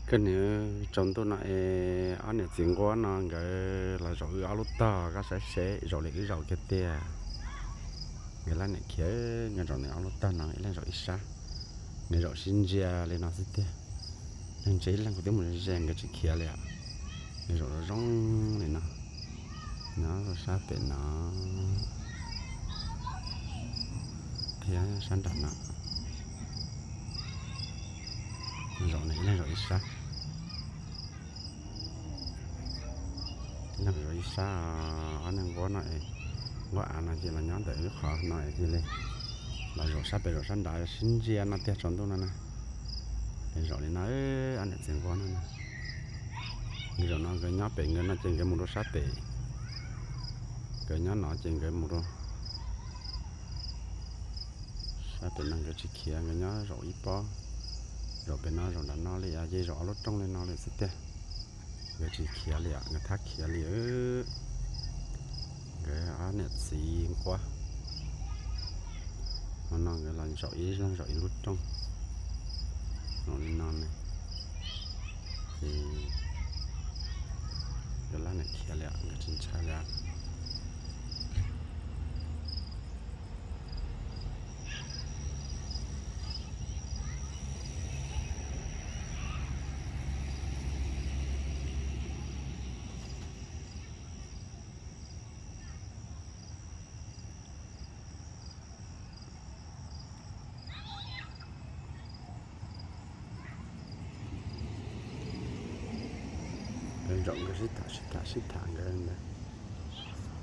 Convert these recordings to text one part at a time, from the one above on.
Koj niam, tsaus ntuj no es ob niam txiv nquab no nkawd los zaum wb ob lub tog, koj saib seb zaum li wb zaum kiag tiag. Nkawd laj niam khiav, nkawd zaum nws ob lub tog no, ib leeg zaum ib sab. Nkawd zaum sib ntsia li no xwb tiag. Leej ntsia ib leeg kuv twb mus ze, nkawd tsis khiav li os. Nkawd zaum zoo zoo li no. Nyob rau sab pem no thiab sab nram no. Zaum nws ib leeg zaum ib sab. Ib leeg zaum ib sab. Ob niag nquab no es, nquab av no ces los nyob ntawm wb qhov no es cia li los zaum sab pem zaum sab nrad sib ntsia no tiag tsaus ntuj no na. Es zaum li no, ob niam txiv nquab no na. Nkawd zaum no nkawd nyob pem nkawd no ces nkawd mus rau sab pem. Nkawd nyob no ces nkawd mus rau sab pem no, nkawd tsis khiav, nkawd nyob zaum ib pob. Zaum pem no zaum nram no li ces zaum ob lub rooj li no li xwb tiag. Nkawd tsis khiav li os, nkawd thab khiav li. Nkawd ob niam txiv nquab. Hmo no nkawd los zaum ib leeg zaum ib lub rooj. Zaum li no ne, ces nkawd laj niam khiav li os, nkawd tsis ntshai li os. Nkawd zaum nkawd sib tham sib tham sib tham nkawd ntawd.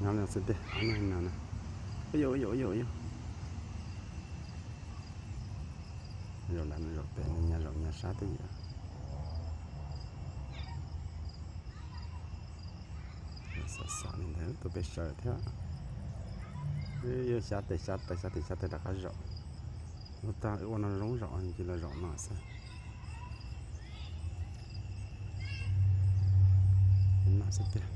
Nyob li xwb tiag, ob niag no na. Ua yuj ua yuj ua yuj. Zaum nram no zaum pem, nyias zaum nyias sab twj ywm. Xav xav li ntawd tus peb sawv thiab. Yuav xyab tes xyab taw xyab tes xyab taw rov qab zaum. Lub tog wb ua no zoo zaum, cia li zaum no xwb. No xwb tiag.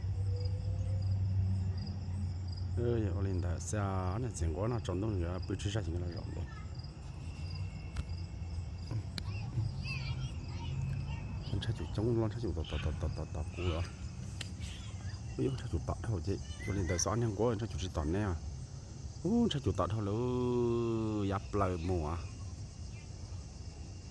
Yog ua li ntawd xwb, niag txiv nquab no tsaus ntuj nkawd pw tsis zaj ces nkawd los zaum ntawd. Ntshai cus coob los ntshai cus tom tom tom tom tom kuv los. Ub, ntshai cus tom dhau ces ua li ntawd xwb, niag nquab ntshai cus tsis tom neb os. Ub, ntshai cus tom dhau lawm, yav plaws mus.